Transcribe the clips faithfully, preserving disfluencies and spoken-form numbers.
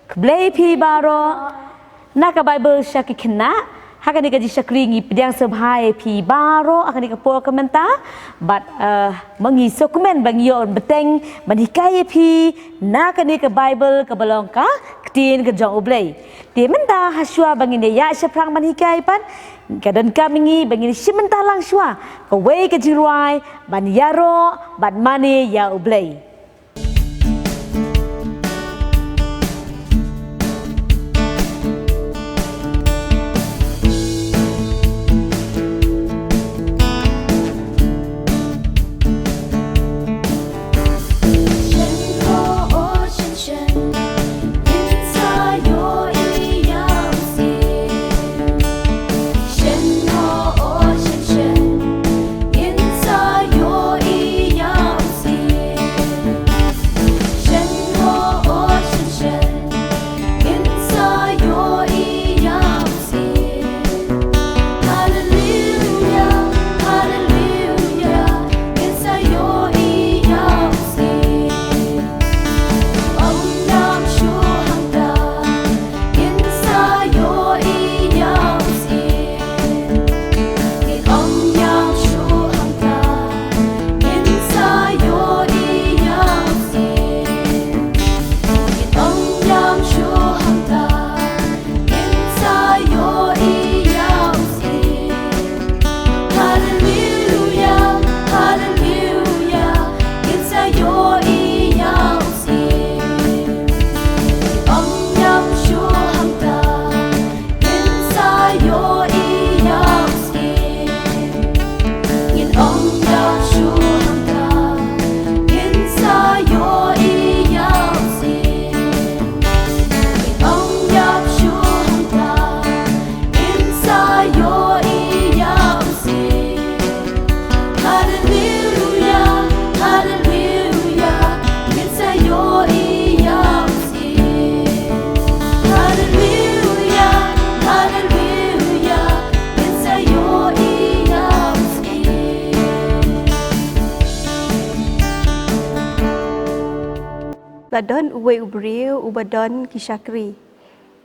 Khublei phi baroh. Na ka Bible sha ki khynnah, ha kane ka jingshakri ngi pdiang sngewbha ïa phi baroh ha kane ka por ka mynta. Bad, eh, ma ngi sngewkmen ba ngi ïoh bteng ban hikai ïa phi na kane ka Bible kaba long ka Ktien ka jong U Blei. Te mynta ha shuwa ba ngin ïa shaphrang ban hikai pat, ka donkam ïa ngi ba ngin shim bynta lang shuwa kawei ka jingrwai ban ïaroh bad mane ïa U Blei. La don uwei u briew uba don ki shakri.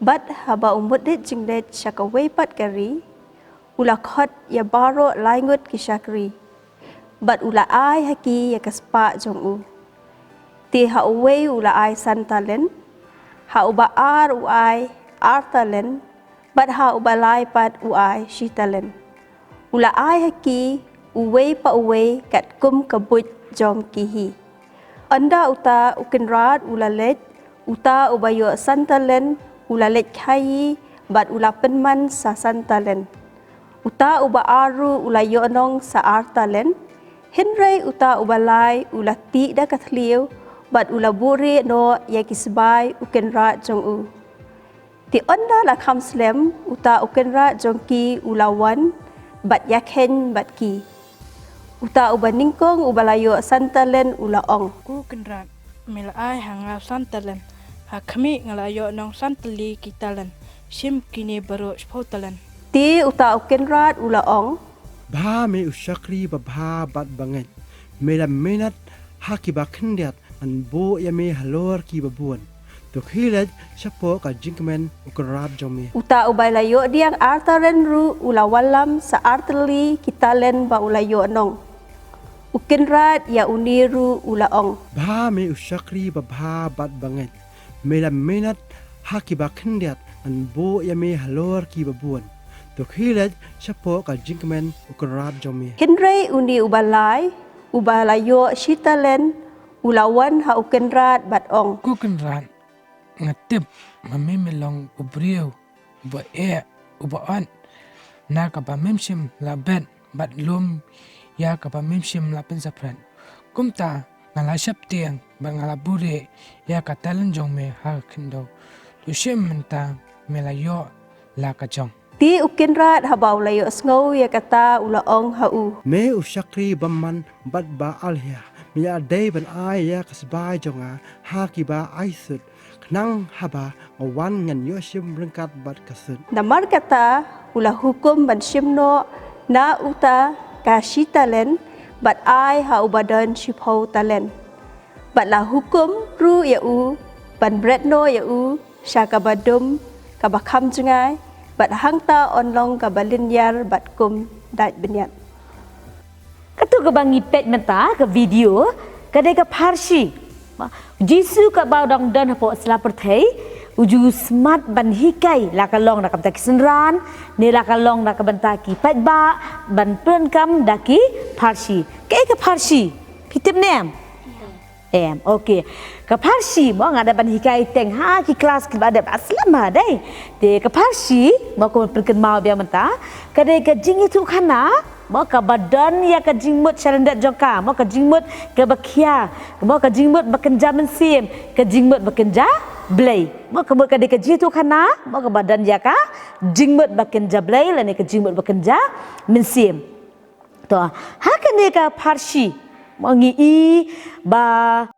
Bad haba u mut leit jingleit sha kawei pat ka ri, u la khot ïa baroh laingut ki shakri. Bad u la ai ha ki ïa ka spah jong u. Te ha uwei u la ai san talent, ha uba ar u ai ar talent, bad ha uba lai pat u ai shi talent. U la ai ha ki uwei pa uwei katkum ka buit jong ki hi. Ynda uta u kynrad u la leit, uta uba ïoh san talent u la leit khaïi bad u la pynman sa san talent. Uta uba ar ruh u la ïoh nong sa ar talent. Hynrei uta uba lai u la tih da ka thliew bad u la buhrieh noh ïa ki sbai u kynrad jong u. Te ynda la kham slem, uta u kynrad jong ki u la wan bad ïakheiñ bad ki. Uta uba nyngkong uba la ïoh san talent u la ong, "Ko kynrad, me la ai ha nga san talent. Ha khmih, nga la ïoh nong san tylli ki talent. Shim kine baroh shiphew talent." Te uta u kynrad u la ong, "Bha me u shakri babha bad bangeit. Me la minot ha kiba khyndiat, ngan buh ïa me halor kiba bun. To khie leit shapoh ka jingkmen u kynrad jong me." Uta uba la ïoh diang ar talent ruh u la wallam sa ar tylli ki talent ba u la ïoh nong. U kynrad ïa une ruh u la ong, "Bha me u shakri babha bad bangeit. Me la minot ha kiba khyndiat, ngan buh ïa me halor kiba bun. To khie leit shapoh ka jingkmen u kynrad jong me." Hynrei une uba lai, uba la ïoh shi talent, u la wan ha u kynrad bad ong, "Ko kynrad, nga tip ma me me long u briew uba eh, uba ot. Na kaba mem shim la bet bad lum, ïa kaba mem shim la pynsaphriang. Kumta nga la sheptieng bad nga la buhrieh ïa ka talent jong me ha ka khyndew. To shim mynta, me la ïoh la ka jong." Te u kynrad haba u la ïohsngew ïa kata u la ong ha u, "Me u shakri bymman bad ba alhia, me la dei ban ai ïa ka sbai jong nga ha kiba ai sut, khnang haba nga wan ngan ïoh shim ryngkat bad ka sut." Namar kata u la hukum ban shim noh na uta ka shi talent bad ai ha uba don shiphew talent. Bad la hukum ruh ïa u ban bret noh ïa u sha kaba dum, kaba kham jngai, bad hangta yn long kaba lyniar bad kum dait bniat. Kato kaba ngi peit mynta ka video, ka dei ka pharshi. Ma, Jisu kaba u dang don hapoh sla pyrthei, u ju smat ban hikai, la ka long na ka bynta ki synran, ne la ka long na ka bynta ki paidbah, ban pyndonkam da ki pharshi. Kaei ka pharshi? Phi tip ne em? Em, okay. Ka pharshi mo nga da ban hikai teng ha ki klas kiba dep, slem ha dei. Te ka pharshi mo, ko pynkynmaw biang mynta, ka dei ka jingïathuhkhana mo kaba don ïa ka jingmut sha lyndet jong ka, mo ka jingmut kaba khia, mo ka jingmut ba kynja mynsiem, ka jingmut ba kynja Blei. Mo ka mut ka dei ka jingïathuhkhana mo kaba don ïa ka jingmut ba kynja Blei lane ka jingmut ba kynja mynsiem. To, ha kane ka pharshi mo ngi i ba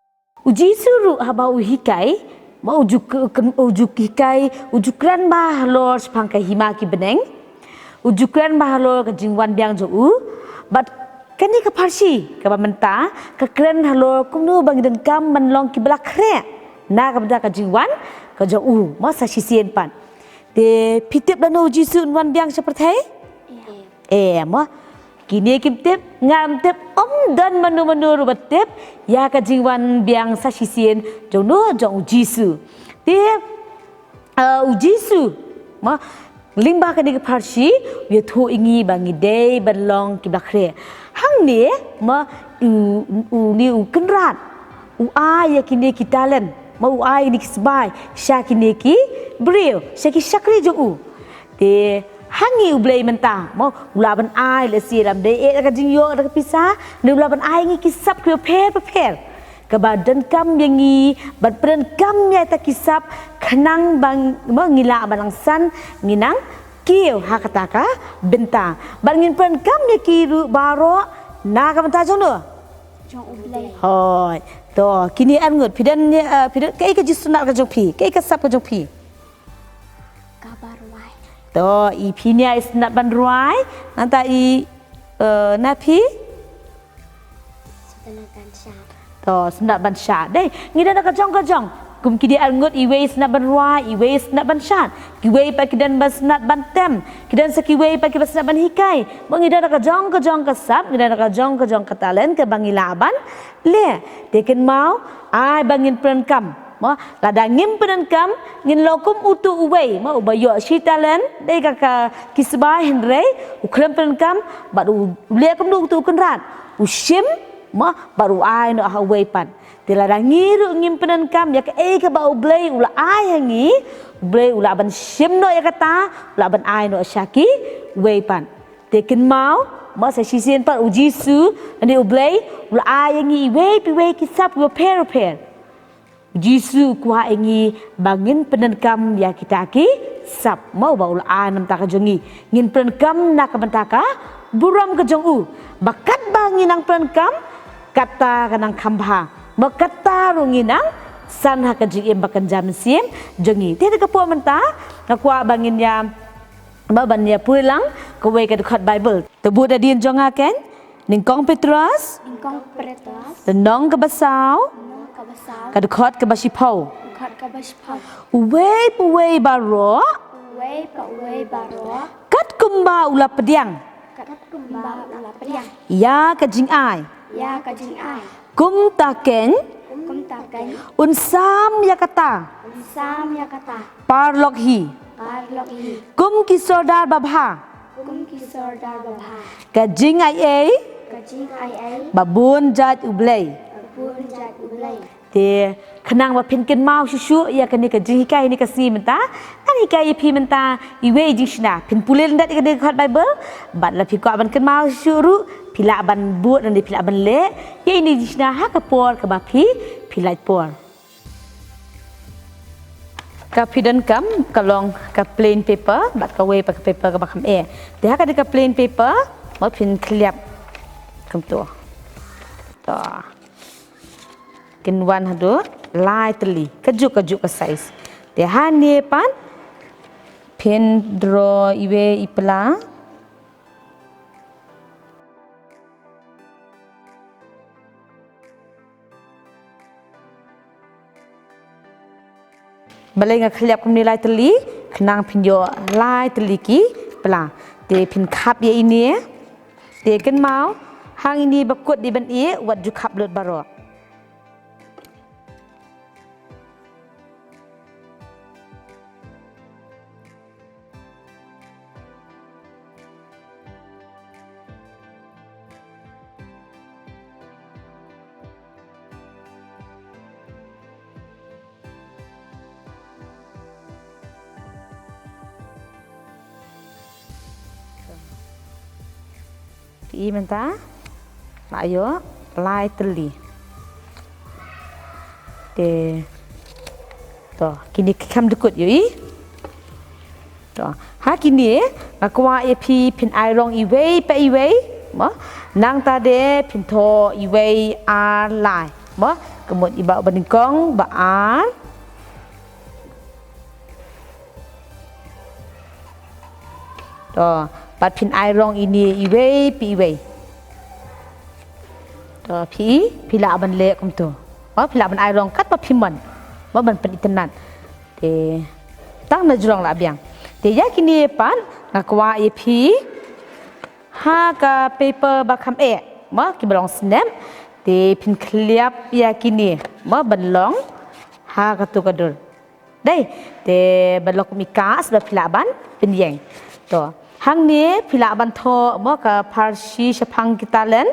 u Jisu ruh haba u hikai, mo u ju k-, k-, u ju hikai, u ju kren bha halor shaphang ka hima ki bneng, u ju kren bha halor ka jingwan biang jong u. Bad kane ka pharshi kaba mynta ka kren halor kumno ba ngi donkam ban long kiba la khreh na ka bynta ka jingwan ka jong u mo sa shisien pat. Te phi tip lano u Jisu un wan biang sha pyrthei? Em. Em mo. Kine kim tip, ngam tip, ym don mano mano ruh ba tip ïa ka jingwan biang sa shisien jong no, jong u Jisu. Te, eh, u Jisu mo, lyngba kane ka pharshi u ïathuh ïa ngi ba ngi dei ban long kiba la khreh. Hangne mo, u, une u kynrad u ai ïa kine ki talent mo, u ai ïa kine ki sbai sha kine ki briew, sha ki shakri jong u. Te ha ngi u Blei mynta mo u lah ban ai, lehse lada ym dei eh da ka jingïoh da ka pisa, ne u lah ban ai ïa ngi ki sap kiba pher bapher, kaba donkam ïa ngi ban pyndonkam ïa kita ki sap khnang ba mo ngi lah ban nang san, ngi nang kiew ha kata ka bynta. Bad ngin pyndonkam ïa ki ruh baroh na ka bynta jong no? Jong u Blei. Hooid. To, kine ar ngut, phi don, eh, phi don, kaei ka jingsngewtynnat ka jong phi? Kaei ka sap ka jong phi? Kaba rwai. To, i phi nia i sngewtynnat ban rwai, nangta i, eh, na phi? Sngewtynnat ban shad. To, sngewtynnat ban shad. Dei, ngi don da ka jong ka jong. Kum kine ar ngut, iwei i sngewtynnat ban rwai, iwei i sngewtynnat ban shad. Kiwei pat ki don ba sngewtynnat ban tem. Ki don sa kiwei pat kiba sngewtynnat ban hikai. Mo ngi don da ka jong ka jong ka sap, ngi don da ka jong ka jong ka talent kaba ngi lah ban leh. Te kynmaw, ai ba ngin pyndonkam. Mo, lada ngim pyndonkam, ngin long kum uto uwei, mo, uba ïoh shi talent, dei ka, ka ki sbai, hynrei u khlem pyndonkam, bad u leh kumno uto u kynrad, u shim, mo, bad u ai noh ha uwei pat. Te lada ngi ruh ngim pyndonkam ïa kaei kaba u Blei u la ai ha ngi, u Blei u lah ban shim noh ïa kata, u lah ban ai noh sha kiwei pat. Te kynmaw, mo, sa shisien pat u Jisu, lane u Blei u la ai ïa ngi iwei pa iwei ki sap kiba pher bapher. U Jisu u kwah ïa ngi ba ngin pyndonkam ïa kita ki sap, mo, ba u la ai na ka bynta ka jong ngi. Ngin pyndonkam na ka bynta ka burom ka jong u. Ba katba ngi nang pyndonkam, kata ka nang kham bha. Mo, kata ruh ngi nang san ha ka jingim ba kynja mynsiem jong ngi. Te ha ka por mynta nga kwah ba ngin ïa, ba ban ïa pule lang kawei ka dkhot Baibl. To bud hadien jong nga kein. Nyngkong Petros. Nyngkong Petros. Lynnong kaba saw. Lynnong kaba saw. Ka dkhot kaba shiphew. Dkhot kaba shiphew. Uwei pa uwei baroh. Uwei pa uwei baroh. Katkumba u la pdiang. Katkumba u la pdiang. Ïa ka jingai. Ïa ka jingai. Kumta kein. Kumta kein. Un sam ïa kata. Un sam ïa kata. Parlok hi. Parlok hi. Kum ki sordar babha. Kum ki sordar babha. Ka jingai ei. Ka jingai ei. Ba bun jait u Blei. Ba bun jait u Blei. Te khnang ba phin kynmaw shuh shuh ïa kane ka jinghikai ha kane ka sngi mynta, ngan hikai ïa phi mynta iwei i jingshna. Phin pule lyndet ïa kane ka dkhot Baibl, bad lada phi kwah ban kynmaw shuh shuh ruh, phi lah ban bud lane phi lah ban leh ïa ine i jingshna ha ka por kaba phi, phi lait por. Ka phi donkam ka long ka plain paper, bad kawei pat ka paper kaba kham eh. Te ha kane ka plain paper, mo phin khylliap kumto. To. Kin wan haduh lai tylli, kajuh kajuh ka size. Te hangne pat phin draw iwei i pla. Balei nga khliap kumne lai tylli? Khnang phin ïoh lai tylli ki pla. Te phin khap ïa ine. Te kynmaw, hangine ba kut dei ban ïeh, wat ju khap lut baroh. Phi i mynta, la ïoh lai tylli. Te, to, kine ki kham dkut ïohi. To, ha kine, nga kwah ïa phi phin ai rong iwei pa iwei, mo? Nangta de phin thoh iwei, ar, lai, mo? Ka mut i ba, ba nyngkong, ba ar. To, bad phin ai rong ine iwei pa iwei. To, phi, phi lah ban leh kumto. Mo, phi lah ban ai rong katba phi mon. Mo, ban pynitynnad. Te, tang na jrong lah biang. Te, ïa kine pat, nga kwah ïa phi. Ha ka paper ba kham eh. Mo, kiba long snap. Te, phin khliap ïa kine. Mo, ban long. Ha kato ka dur. Dei, te ba long kum i kas ba phi lah ban pynïeng. To, hangne phi lah ban thoh mo ka pharshi shaphang ki talent,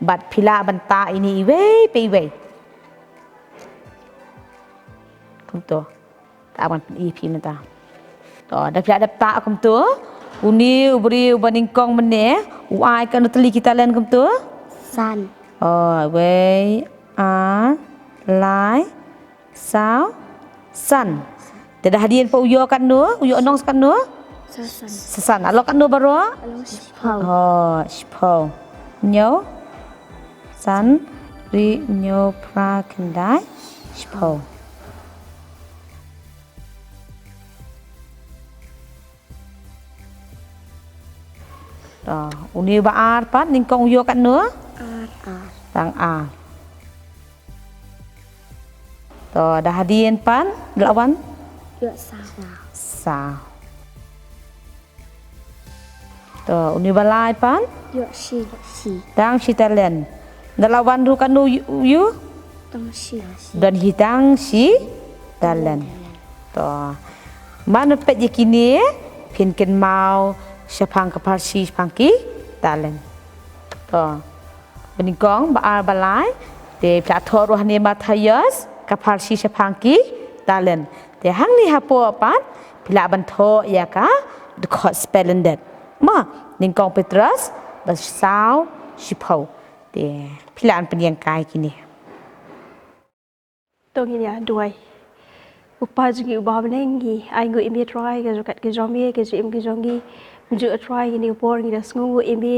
bad phi lah ban tah ine iwei pa iwei. Kumto. Tah ban pyn-i phi mynta. To, da phi lah dep tah kumto. Une u briew uba nyngkong mynne, u ai katno tylli ki talent kumto? San. Oh, wei, ar, lai, saw, san. Te da hadien pat u ïoh katno, u ïoh nong katno? Sa san. Sa san. Alo katno baroh? Alo shiphew. Oh, shiphew. Hynñiew, san, ri, hynñiew, phra, khyndai, shiphew. To, une ba ar pat, nyngkong u ïoh katno? Ar, ar. Tang ar. To, da hadien pat, da la wan? Ïoh saw. Saw. To, une ba lai pat? Ïoh shi. Shi. Tang shi talent. Da la wan ruh katno u ïoh? Tang shi. Don hi tang shi talent. To. Mano peit ïa kine, phin kynmaw shaphang ka pharshi shaphang ki talent. To. Ba nyngkong, ba ar, ba lai. Te phi la thoh ruh hangne Mathaios, ka pharshi shaphang ki talent. Te hangne hapoh pat, phi lah ban thoh ïa ka dkhot spelling date. Mo, nyngkong Petros, ba saw, shiphew. Te phi lah ban pynïeng kai kine. To ngin ïa duwai. Ko Kpa jong ngi uba ha bneng, ngi ainguh ïa me Trai, ka jingkat ka jong me, ka jingim ka jong ngi. Kumjuh Trai, kine ki por ngi da sngewnguh ïa me,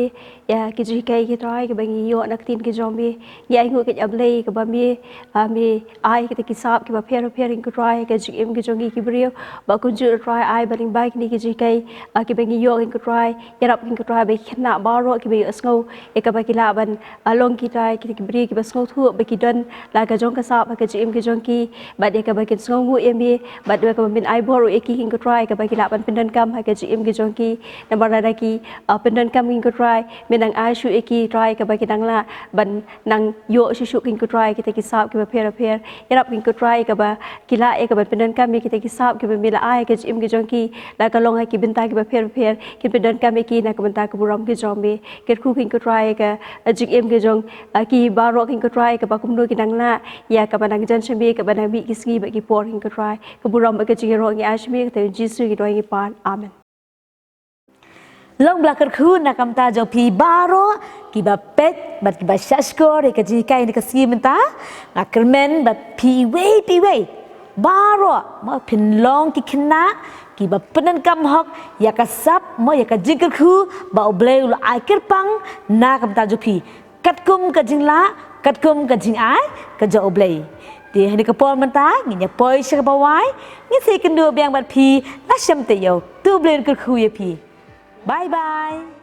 ïa ki jinghikai ki Trai, kiba ngi ïoh na ka ktien ka jong me. Ngi ainguh ïa ka Blei kaba me, ah, me ai kita ki sap kiba pher bapher ïa ngi ko Trai, ka jingim ka jong ngi ki briew. Ba kumjuh Trai, ai ba lyngba kine ki jinghikai, ah, kiba ngi ïoh ïa ngi ko Trai, ïarap ïa ngi ko Trai ba ki khynnah baroh kiba ïohsngew ïa kaba ki lah ban, ah, long ki Trai, kita ki briew kiba sngewthuh ba ki don la ka jong ka sap ha ka jingim ka jong ki, bad ïa kaba kin sngewnguh ïa me, bad ïa kaba men ai bor ruh ïa ki ïa ngi ko Trai, ïa kaba ki lah ban pyndonkam ha ka jingim ka jong ki. Namar lada ki, ah, pyndonkam ïa ngi ko Trai, men nang ai shuh ïa ki Trai, ïa kaba ki nang lah ban nang ïoh shuh shuh ïa ngi ko Trai, kita ki sap kiba pher bapher. Ïarap ïa ngi ko Trai, ïa kaba ki lah ïa kaba pyndonkam ïa kita ki sap kiba me la ai ha ka jingim ka jong ki, la ka long ha ki bynta kiba pher bapher, kin pyndonkam ïa ki na ka bynta ka burom ka jong me. Kyrkhu ïa ngi ko Trai, ïa ka, ah, jingim ka jong, ah, ki baroh ïa ngi ko Trai, ïa kaba kumno ki nang lah ïa kaba nang jan sha me, kaba nang mih ki sngi bad ki por ïa ngi ko Trai. Ka burom bad ka jingïaroh ngi ai sha me, ha ka kyrteng u Jisu ngi duwai ngi pan. Amen. Long ba la kyrkhu na ka bynta jong phi baroh kiba peit bad kiba shahshkor ïa ka jinghikai kane ka sngi mynta. Nga kyrmen ba phi iwei pa iwei baroh, mo, phin long ki khynnah kiba pyndonkam hok ïa ka sap, mo, ïa ka jingkyrkhu ba U Blei u la ai kyrpang na ka bynta jong phi. Katkum ka jinglah, katkum ka jingai ka jong U Blei. Te ha kane ka por mynta ngin ïa poi sha kaba wai, ngin sa ïakynduh biang bad phi, la shem taïew. To U Blei un kyrkhu ïa phi. Bye bye.